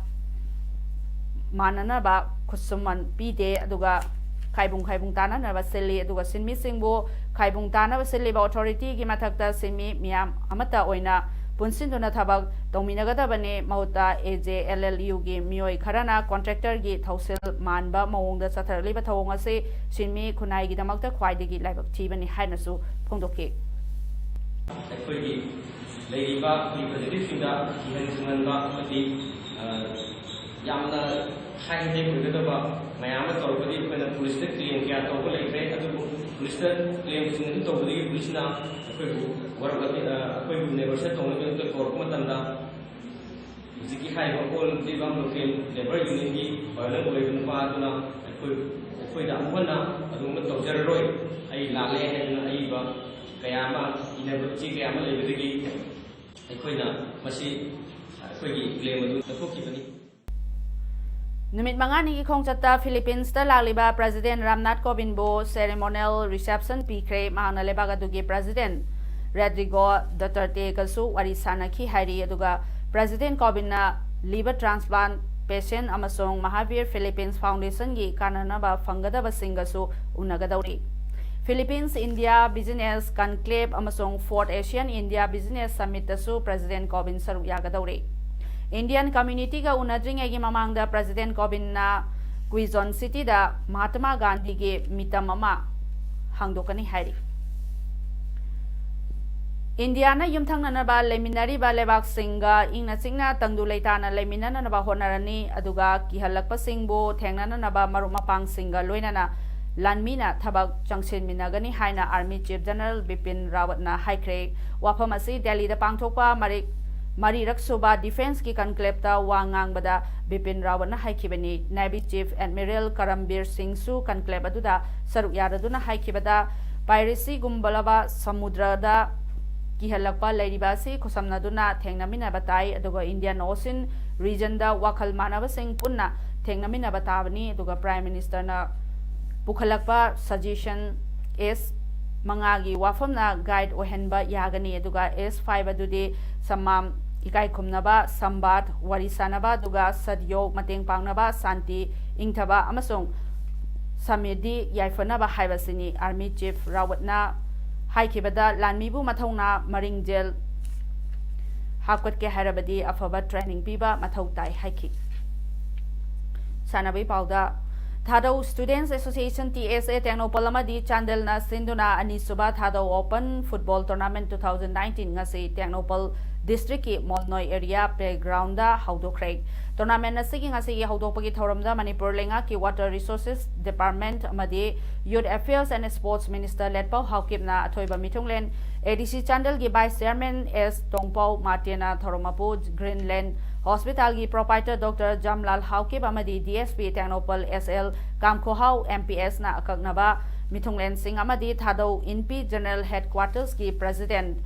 ꯃꯥꯟꯅꯅꯕ ꯈꯨꯠꯁꯨꯃꯟ ꯄꯤꯗꯦ꯫ ꯑꯗꯨꯒ ꯈꯥꯏꯕꯨꯡ ꯈꯥꯏꯕꯨꯡ ꯇꯥꯅꯅꯕ ꯁꯤꯜꯂꯤ꯫ ꯑꯗꯨꯒ ꯁꯤꯟꯃꯤꯁꯤꯡꯕꯨ ꯈꯥꯏꯕꯨꯡ ꯇꯥꯅꯕ ꯁꯤꯜꯂꯤꯕ authorityꯒꯤ ꯃꯊꯛꯇ ꯁꯤꯟꯃꯤ ꯃꯤꯌꯥꯝ ꯑꯃꯠꯇ ꯑꯣꯏꯅ ꯄꯨꯟꯁꯤꯟꯗꯨꯅ ꯊꯕꯛ ꯇꯧꯃꯤꯟꯅꯒꯗꯕꯅꯤ꯫ ꯃꯍꯨꯠꯇ A J L L Uꯒꯤ ꯃꯤꯑꯣꯏ ꯈꯔꯅ contractorꯒꯤ ꯊꯧꯁꯤꯜ ꯃꯥꯟꯕ ꯃꯑꯣꯡꯗ ꯆꯠꯊꯔꯛꯂꯤꯕ ꯊꯧꯑꯣꯡ ꯑꯁꯤ ꯁꯤꯟꯃꯤ ꯈꯨꯟꯅꯥꯏꯒꯤꯗꯃꯛꯇ ꯈ꯭ꯋꯥꯏꯗꯒꯤ ꯂꯥꯏꯕꯛ ꯊꯤꯕꯅꯤ ꯍꯥꯏꯅꯁꯨ ꯐꯣꯡꯗꯣꯛꯈꯤ꯫ ꯑꯩꯈꯣꯏꯒꯤ ꯂꯩꯔꯤꯕ ꯑꯩꯈꯣꯏꯒꯤ ꯐꯖꯗꯤꯁꯤꯡꯗ ꯀꯤꯍꯟ ꯈꯪꯍꯟꯕ ꯑꯃꯗꯤ, ꯑ, ꯌꯥꯝꯅ high handed ꯑꯣꯏꯒꯗꯕ ꯃꯌꯥꯝ ꯑꯃ ꯇꯧꯔꯒꯗꯤ ꯑꯩꯈꯣꯏꯅ ꯄꯨꯂꯤꯁꯇ claim ꯀꯌꯥ ꯇꯧꯕ ꯂꯩꯈ꯭ꯔꯦ꯫ ꯑꯗꯨꯕꯨ ꯄꯨꯂꯤꯁꯇ claimꯁꯤꯡ ꯑꯗꯨ ꯇꯧꯕꯗꯒꯤ ꯄꯨꯂꯤꯁꯅ ꯑꯩꯈꯣꯏꯕꯨ ꯋꯥꯔꯛ, ꯑ, ꯑꯩꯈꯣꯏꯕꯨ negotiate ꯇꯧꯅꯕꯒꯤꯗꯃꯛꯇ ꯀꯧꯔꯛꯄ ꯃꯇꯝꯗ ꯍꯧꯖꯤꯛꯀꯤ ꯍꯥꯏꯔꯤꯕ ꯑꯣꯜ ꯖꯤꯔꯤꯕꯥꯝ ꯂꯣꯀꯦꯜ ꯂꯦꯕꯔ ꯌꯨꯅꯤꯌꯟꯒꯤ ꯄꯥꯏꯑꯣꯅꯤꯌꯔ ꯑꯣꯏꯔꯤꯕ ꯅꯨꯄꯥ ꯑꯗꯨꯅ ꯑꯩꯈꯣꯏ ꯑꯩꯈꯣꯏꯗ ꯑꯃꯨꯛ ꯍꯟꯅ ꯑꯗꯨꯒꯨꯝꯕ ꯇꯧꯖꯔꯔꯣꯏ, ꯑꯩ ꯂꯥꯜꯂꯦ ꯍꯥꯏꯗꯨꯅ ꯑꯏꯕ ꯀꯌꯥ ꯑꯃ, ꯏꯅꯕ ꯆꯦ ꯀꯌꯥ ꯑꯃ ꯂꯩꯕꯗꯒꯤ ꯑꯩꯈꯣꯏꯅ ꯃꯁꯤ ꯑꯩꯈꯣꯏꯒꯤ ꯀ꯭ꯂꯦꯝ ꯑꯗꯨ ꯂꯧꯊꯣꯛꯈꯤꯕꯅꯤ꯫ ꯅꯨꯃꯤꯠ ꯃꯉꯥꯅꯤꯒꯤ ꯈꯣꯡꯆꯠꯇ ꯐꯤꯂꯤꯄꯤꯟꯁꯇ ꯂꯥꯛꯂꯤꯕ ꯄ꯭ꯔꯦꯁꯤꯗꯦꯟ ꯔꯥꯝꯅꯥꯊ ꯀꯣꯕꯤꯟꯕꯨ ꯁꯦꯔꯦꯃꯣꯅꯤꯌꯦꯜ ꯔꯤꯁꯦꯞꯁꯟ ꯄꯤꯈ꯭ꯔꯦ꯫ ꯃꯍꯥꯛꯅ ꯂꯩꯕꯥꯛ ꯑꯗꯨꯒꯤ ꯄ꯭ꯔꯦꯁꯤꯗꯦꯟ ꯔꯣꯗ꯭ꯔꯤꯒꯣ ꯗꯨꯇꯔꯇꯦꯒꯁꯨ ꯋꯥꯔꯤ ꯁꯥꯅꯈꯤ ꯍꯥꯏꯔꯤ꯫ ꯑꯗꯨꯒ ꯄ꯭ꯔꯦꯁꯤꯗꯦꯟ ꯀꯣꯕꯤꯟꯅ ꯂꯤꯚꯔ ꯇ꯭ꯔꯥꯟꯁꯄ꯭ꯂꯥꯟꯠ ꯄꯦꯁꯦꯟꯠ ꯑꯃꯁꯨꯡ ꯃꯍꯥꯚꯤꯔ ꯐꯤꯂꯤꯄꯤꯟꯁ ꯐꯥꯎꯟꯗꯦꯁꯟꯒꯤ ꯀꯥꯟꯅꯅꯕ ꯐꯪꯒꯗꯕꯁꯤꯡꯒꯁꯨ ꯎꯅꯒꯗꯧꯔꯤ꯫ ꯐꯤꯂꯤꯄꯤꯟꯁ ꯏꯟꯗꯤꯌꯥ ꯕꯤꯖꯤꯅꯦꯁ ꯀꯟꯀ꯭ꯂꯦꯕ ꯑꯃꯁꯨꯡ ꯐꯣꯔꯠ ꯑꯦꯁꯤꯌꯥꯟ ꯏꯟꯗꯤꯌꯥ ꯕꯤꯖꯤꯅꯦꯁ ꯁꯝꯃꯤꯠꯇꯁꯨ ꯄ꯭ꯔꯦꯁꯤꯗꯦꯟ ꯀꯣꯕꯤꯟ ꯁꯔꯨꯛ ꯌꯥꯒꯗꯧꯔꯤ꯫ ꯏꯟꯗꯤꯌꯥꯟ ꯀꯝꯃ꯭ꯌꯨꯅꯤꯇꯤꯒ ꯎꯅꯗ꯭ꯔꯤꯉꯩꯒꯤ ꯃꯃꯥꯡꯗ ꯄ꯭ꯔꯦꯁꯤꯗꯦꯟ ꯀꯣꯕꯤꯟꯅ ꯀ꯭ꯋꯤꯖꯣꯟ ꯁꯤꯇꯤꯗ ꯃꯍꯥꯇꯃꯥ ꯒꯥꯟꯙꯤꯒꯤ ꯃꯤꯇꯝ ꯑꯃ ꯍꯥꯡꯗꯣꯛꯀꯅꯤ ꯍꯥꯏꯔꯤ꯫ ꯏꯟꯗꯤꯌꯥꯅ ꯌꯨꯝꯊꯪꯅꯅꯕ ꯂꯩꯃꯤꯟꯅꯔꯤꯕ ꯂꯩꯕꯥꯛꯁꯤꯡꯒ ꯏꯪꯅ ꯆꯤꯛꯅ ꯇꯪꯗꯨ ꯂꯩꯇꯥꯅ ꯂꯩꯃꯤꯟꯅꯅꯕ ꯍꯣꯠꯅꯔꯅꯤ, ꯑꯗꯨꯒ ꯀꯤꯍꯜꯂꯛꯄꯁꯤꯡꯕꯨ ꯊꯦꯡꯅꯅꯅꯕ ꯃꯔꯨꯞ ꯃꯄꯥꯡꯁꯤꯡꯒ ꯂꯣꯏꯅꯅ ꯂꯥꯟꯃꯤꯅ ꯊꯕꯛ ꯆꯪꯁꯤꯟꯃꯤꯟꯅꯒꯅꯤ ꯍꯥꯏꯅ ꯑꯥꯔꯃꯤ ꯆꯤꯐ ꯖꯦꯅꯔꯦꯜ ꯕꯤꯄꯤꯟ ꯔꯥꯋꯠꯅ ꯍꯥꯏꯈ꯭ꯔꯦ꯫ ꯋꯥꯐꯝ ꯑꯁꯤ ꯗꯦꯜꯂꯤꯗ ꯄꯥꯡꯊꯣꯛꯄ ꯃꯔꯤꯛ ꯃꯔꯤꯔꯛ ꯁꯨꯕ ꯗꯤꯐꯦꯟꯁꯀꯤ ꯀꯟꯀ꯭ꯂꯦꯕꯇ ꯋꯥ ꯉꯥꯡꯕꯗ ꯕꯤꯄꯤꯟ ꯔꯥꯋꯠꯅ ꯍꯥꯏꯈꯤꯕꯅꯤ꯫ ꯅꯦꯚꯤ ꯆꯤꯐ ꯑꯦꯗꯃꯤꯔꯦꯜ ꯀꯔꯝꯕꯤꯔ ꯁꯤꯡꯁꯨ ꯀꯟꯀ꯭ꯂꯦꯕ ꯑꯗꯨꯗ ꯁꯔꯨꯛ ꯌꯥꯔꯗꯨꯅ ꯍꯥꯏꯈꯤꯕꯗ, ꯄꯥꯏꯔꯦꯁꯤꯒꯨꯝꯂꯕ ꯁꯃꯨꯗ꯭ꯔꯗ ꯀꯤꯍꯜꯂꯛꯄ ꯂꯩꯔꯤꯕ ꯑꯁꯤ ꯈꯨꯠꯁꯝꯅꯗꯨꯅ ꯊꯦꯡꯅꯃꯤꯟꯅꯕ ꯇꯥꯏ, ꯑꯗꯨꯒ ꯏꯟꯗꯤꯌꯟ ꯑꯣꯁꯤꯟ ꯔꯤꯖꯟꯗ ꯋꯥꯈꯜ ꯃꯥꯟꯅꯕꯁꯤꯡ ꯄꯨꯟꯅ ꯊꯦꯡꯅꯃꯤꯟꯅꯕ ꯇꯥꯕꯅꯤ꯫ ꯑꯗꯨꯒ ꯄ꯭ꯔꯥꯏꯝ ꯃꯤꯅꯤꯁꯇꯔꯅ ꯄꯨꯈꯠꯂꯛꯄ ꯁꯖꯦꯁꯟ ꯑꯦꯁ ꯃꯉꯥꯒꯤ ꯋꯥꯐꯝꯅ ꯒꯥꯏꯗ ꯑꯣꯏꯍꯟꯕ ꯌꯥꯒꯅꯤ꯫ ꯑꯗꯨꯒ ꯑꯦꯁ ꯐꯥꯏꯚ ꯑꯗꯨꯗꯤ ꯁꯝꯃꯥꯟ, ꯏꯀꯥꯏ ꯈꯨꯝꯅꯕ, ꯁꯝꯕꯥꯗ, ꯋꯥꯔꯤ ꯁꯥꯅꯕ, ꯑꯗꯨꯒ ꯁꯗꯌꯣꯒ, ꯃꯇꯦꯡ ꯄꯥꯡꯅꯕ, ꯁꯥꯟꯇꯤ, ꯏꯪꯊꯕ ꯑꯃꯁꯨꯡ ꯁꯃ꯭ꯔꯤꯗꯤ ꯌꯥꯏꯐꯅꯕ ꯍꯥꯏꯕꯁꯤꯅꯤ꯫ ꯑꯥꯔꯃꯤ ꯆꯤꯐ ꯔꯥꯋꯠꯅ ꯍꯥꯏꯈꯤꯕꯗ, ꯂꯥꯟꯃꯤꯕꯨ ꯃꯊꯧꯅꯥ ꯃꯔꯤꯡꯖꯦꯜ ꯍꯥꯞꯀꯠꯀꯦ ꯍꯥꯏꯔꯕꯗꯤ ꯑꯐꯕ ꯇ꯭ꯔꯦꯅꯤꯡ ꯄꯤꯕ ꯃꯊꯧ ꯇꯥꯏ ꯍꯥꯏꯈꯤ꯫ ꯁꯥꯟꯅꯕꯒꯤ ꯄꯥꯎꯗ, Thadou students association, T S A, Tengnoupal ꯑꯃꯗꯤ ꯆꯥꯟꯗꯦꯜꯅ ꯁꯤꯟꯗꯨꯅ ꯑꯅꯤꯁꯨꯕ Thadou open football tournament two thousand nineteen ꯉꯁꯤ ꯇꯦꯡꯅꯧꯄꯜ ꯗꯤꯁꯇ꯭ꯔꯤꯛꯀꯤ ꯃꯣꯜꯅꯣꯏ ꯑꯦꯔꯤꯌꯥ ꯄ꯭ꯂꯦꯒ꯭ꯔꯥꯎꯟꯗ ꯍꯧꯗꯣꯛꯈ꯭ꯔꯦ꯫ ꯇꯣꯔꯅꯥꯃꯦꯟꯠ ꯑꯁꯤꯒꯤ ꯉꯁꯤꯒꯤ ꯍꯧꯗꯣꯛꯄꯒꯤ ꯊꯧꯔꯝꯗ ꯃꯅꯤꯄꯨꯔ ꯂꯩꯉꯥꯛꯀꯤ ꯋꯥꯇꯔ ꯔꯤꯁꯣꯔꯁꯦꯁ ꯗꯤꯄꯥꯔꯠꯃꯦꯟꯠ ꯑꯃꯗꯤ youth affairs and sports minister Letpao ꯍꯥꯎꯀꯤꯞꯅ ꯑꯊꯣꯏꯕ ꯃꯤꯊꯨꯡꯂꯦꯟ, ꯑꯦ ꯗꯤ ꯁꯤ ꯆꯥꯟꯗꯦꯜꯒꯤ ꯚꯥꯏꯁ ꯆꯤꯌꯥꯔꯃꯦꯟ ꯑꯦꯁ ꯇꯣꯡꯄꯥꯎ ꯃꯥꯔꯇꯤꯅ ꯊꯧꯔꯝ ꯃꯄꯨ, ꯒ꯭ꯔꯤꯟꯂꯦꯟ Hospitalꯒꯤ proprietor Doctor ꯖꯝꯂꯥꯜ ꯍꯥꯎꯀꯤꯞ ꯑꯃꯗꯤ D S P Tengnoupal S L ꯀꯥꯝꯈꯣꯍꯥꯎ M P Sꯅ ꯑꯀꯛꯅꯕ ꯃꯤꯊꯨꯡꯂꯦꯟꯁꯤꯡ ꯑꯃꯗꯤ ꯊꯥꯗꯧ ꯏꯟꯄꯤ General Headquartersꯀꯤ President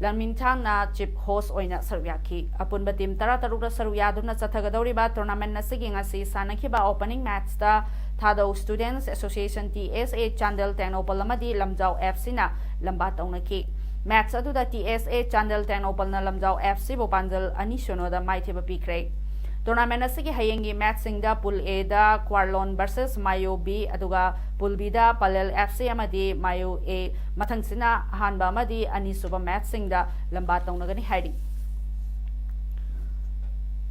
ꯂꯟꯃꯤꯟꯊꯥꯡꯅ chief host ꯑꯣꯏꯅ ꯁꯔꯨꯛ ꯌꯥꯈꯤ꯫ ꯑꯄꯨꯟꯕ team ꯇꯔꯥꯇꯔꯨꯛꯅ ꯁꯔꯨꯛ ꯌꯥꯗꯨꯅ ꯆꯠꯊꯒꯗꯧꯔꯤꯕ tournament ꯑꯁꯤꯒꯤ ꯉꯁꯤ ꯁꯥꯟꯅꯈꯤꯕ opening matchꯇ Thadou Students Association T S A Chandel Tengnoupal ꯑꯃꯗꯤ ꯂꯝꯖꯥꯎ F Cꯅ ꯂꯝꯕꯥ ꯇꯧꯅꯈꯤ꯫ Match ꯑꯗꯨꯗ T S A Chandel ꯇꯦꯡꯅꯧꯄꯜꯅ Lamjao F Cꯕꯨ ꯄꯥꯟꯖꯜ ꯑꯅꯤ ꯁꯤꯅꯣꯗ ꯃꯥꯏꯊꯤꯕ ꯄꯤꯈ꯭ꯔꯦ꯫ Tournament ꯑꯁꯤꯒꯤ ꯍꯌꯦꯡꯒꯤ matchꯁꯤꯡꯗ Pool Aꯗ ꯀ꯭ꯋꯥꯔꯂꯣꯟ versus ꯃꯥꯌꯣ B, ꯑꯗꯨꯒ Pool Bꯗ ꯄꯂꯦꯜ F C ꯑꯃꯗꯤ ꯃꯥꯌꯣ A, ꯃꯊꯪꯁꯤꯅ ꯑꯍꯥꯟꯕ ꯑꯃꯗꯤ ꯑꯅꯤꯁꯨꯕ matchꯁꯤꯡꯗ ꯂꯝꯕꯥ ꯇꯧꯅꯒꯅꯤ ꯍꯥꯏꯔꯤ꯫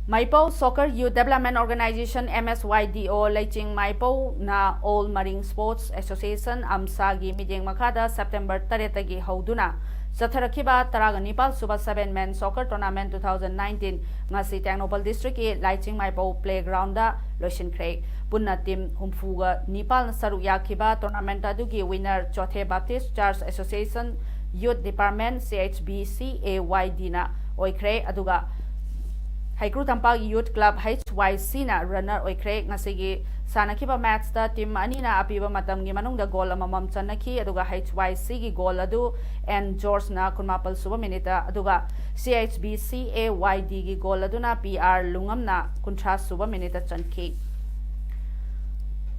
ꯃꯥꯏꯄꯧ Soccer Youth Development Organization, M S Y D O, ꯂꯩꯆꯤꯡ ꯃꯥꯏꯄꯧꯅ All Marine Sports Association, ꯑꯝꯁꯥꯒꯤ ꯃꯤꯠꯌꯦꯡ ꯃꯈꯥꯗ September ꯇꯔꯦꯠꯇꯒꯤ ꯍꯧꯗꯨꯅ ꯆꯠꯊꯔꯛꯈꯤꯕ ꯇꯔꯥꯒ ꯅꯤꯄꯥꯜ ꯁꯨꯕ Seven Man Soccer Tournament two thousand nineteen ꯉꯁꯤ ꯇꯦꯡꯅꯧꯄꯜ districtꯀꯤ ꯂꯥꯏꯆꯤꯡ ꯃꯥꯏꯄꯧ playgroundꯗ ꯂꯣꯏꯁꯤꯟꯈ꯭ꯔꯦ꯫ ꯄꯨꯟꯅ team ꯍꯨꯝꯐꯨꯒ ꯅꯤꯄꯥꯜꯅ ꯁꯔꯨꯛ ꯌꯥꯈꯤꯕ tournament ꯑꯗꯨꯒꯤ winner Chothe Baptist Church Association Youth Department, C H B C A Y Dꯅ ꯑꯣꯏꯈ꯭ꯔꯦ, ꯑꯗꯨꯒ ꯍꯩꯀ꯭ꯔꯨ ꯇꯝꯄꯥꯛ Youth Club, H Y Cꯅ runner ꯑꯣꯏꯈ꯭ꯔꯦ꯫ ꯉꯁꯤꯒꯤ ꯁꯥꯟꯅꯈꯤꯕ matchꯇ team ꯑꯅꯤꯅ ꯑꯄꯤꯕ ꯃꯇꯝꯒꯤ ꯃꯅꯨꯡꯗ goal ꯑꯃꯃꯝ ꯆꯟꯅꯈꯤ, ꯑꯗꯨꯒ H Y Cꯒꯤ goal ꯑꯗꯨ N Georgeꯅ ꯀꯨꯟꯃꯥꯄꯜ ꯁꯨꯕ minuteꯇ, ꯑꯗꯨꯒ C H B C A Y Dꯒꯤ goal ꯑꯗꯨꯅ P R ꯂꯨꯉꯝꯅ ꯀꯨꯟꯊ꯭ꯔꯥ ꯁꯨꯕ minuteꯇ ꯆꯟꯈꯤ꯫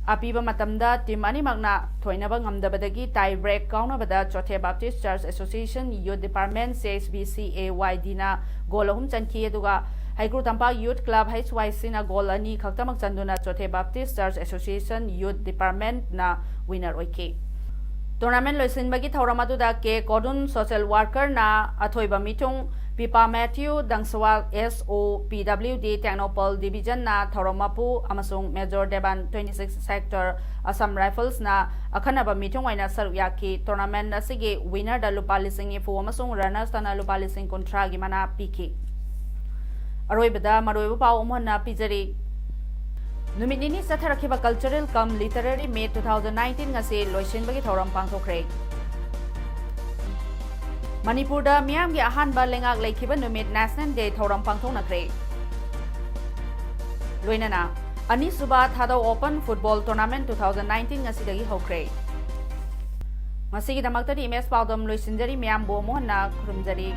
ꯑꯄꯤꯕ ꯃꯇꯝꯗ team ꯑꯅꯤꯃꯛꯅ ꯊꯣꯏꯅꯕ ꯉꯝꯗꯕꯗꯒꯤ tie break ꯀꯥꯎꯅꯕꯗ Chothe Baptist Church Association Youth Department, C H B C A Y Dꯅ goal ꯑꯍꯨꯝ ꯆꯟꯈꯤ, ꯑꯗꯨꯒ ꯍꯩꯀ꯭ꯔꯨ ꯇꯝꯄꯥꯛ Youth Club, H Y Cꯅ goal ꯑꯅꯤ ꯈꯛꯇꯃꯛ ꯆꯟꯗꯨꯅ Chothe Baptist Church Association Youth Departmentꯅ winner ꯑꯣꯏꯈꯤ꯫ Tournament ꯂꯣꯏꯁꯤꯟꯕꯒꯤ ꯊꯧꯔꯝ ꯑꯗꯨꯗ K ꯀꯣꯗꯨꯟ social workerꯅ ꯑꯊꯣꯏꯕ ꯃꯤꯊꯨꯡ, ꯄꯤꯄꯥ Matthew Dangsawal S O P W D Tengnoupal Divisionꯅ ꯊꯧꯔꯝ ꯃꯄꯨ ꯑꯃꯁꯨꯡ Major Devan twenty six Sector Assam Riflesꯅ ꯑꯈꯟꯅꯕ ꯃꯤꯊꯨꯡ ꯑꯣꯏꯅ ꯁꯔꯨꯛ ꯌꯥꯈꯤ꯫ Tournament ꯑꯁꯤꯒꯤ winnerꯗ ꯂꯨꯄꯥ ꯂꯤꯁꯤꯡ ꯅꯤꯐꯨ ꯑꯃꯁꯨꯡ runnersꯇꯅ ꯂꯨꯄꯥ ꯂꯤꯁꯤꯡ ꯀꯨꯟꯊ꯭ꯔꯥꯒꯤ ꯃꯅꯥ ꯄꯤꯈꯤ꯫ ꯑꯔꯣꯏꯕꯗ ꯃꯔꯨꯑꯣꯏꯕ ꯄꯥꯎ ꯑꯃꯨꯛ ꯍꯟꯅ ꯄꯤꯖꯔꯤ꯫ ꯅꯨꯃꯤꯠ ꯅꯤꯅꯤ ꯆꯠꯊꯔꯛꯈꯤꯕ cultural cum literary meet two thousand nineteen ꯉꯁꯤ ꯂꯣꯏꯁꯤꯟꯕꯒꯤ ꯊꯧꯔꯝ ꯄꯥꯡꯊꯣꯛꯈ꯭ꯔꯦ꯫ ꯃꯅꯤꯄꯨꯔꯗ ꯃꯤꯌꯥꯝꯒꯤ ꯑꯍꯥꯟꯕ ꯂꯩꯉꯥꯛ ꯂꯩꯈꯤꯕ ꯅꯨꯃꯤꯠ National Day ꯊꯧꯔꯝ ꯄꯥꯡꯊꯣꯛꯅꯈ꯭ꯔꯦ꯫ ꯂꯣꯏꯅꯅ ꯑꯅꯤꯁꯨꯕ ꯊꯥꯗꯧ Open Football Tournament two thousand nineteen ꯉꯁꯤꯗꯒꯤ ꯍꯧꯈ꯭ꯔꯦ꯫ ꯉꯁꯤꯒꯤꯗꯃꯛꯇꯗꯤ ꯏꯃꯦꯖ ꯄꯥꯎꯗꯝ ꯂꯣꯏꯁꯤꯟꯖꯔꯤ꯫ ꯃꯌꯥꯝꯕꯨ ꯑꯃꯨꯛ ꯍꯟꯅ ꯈꯨꯔꯨꯝꯖꯔꯤ꯫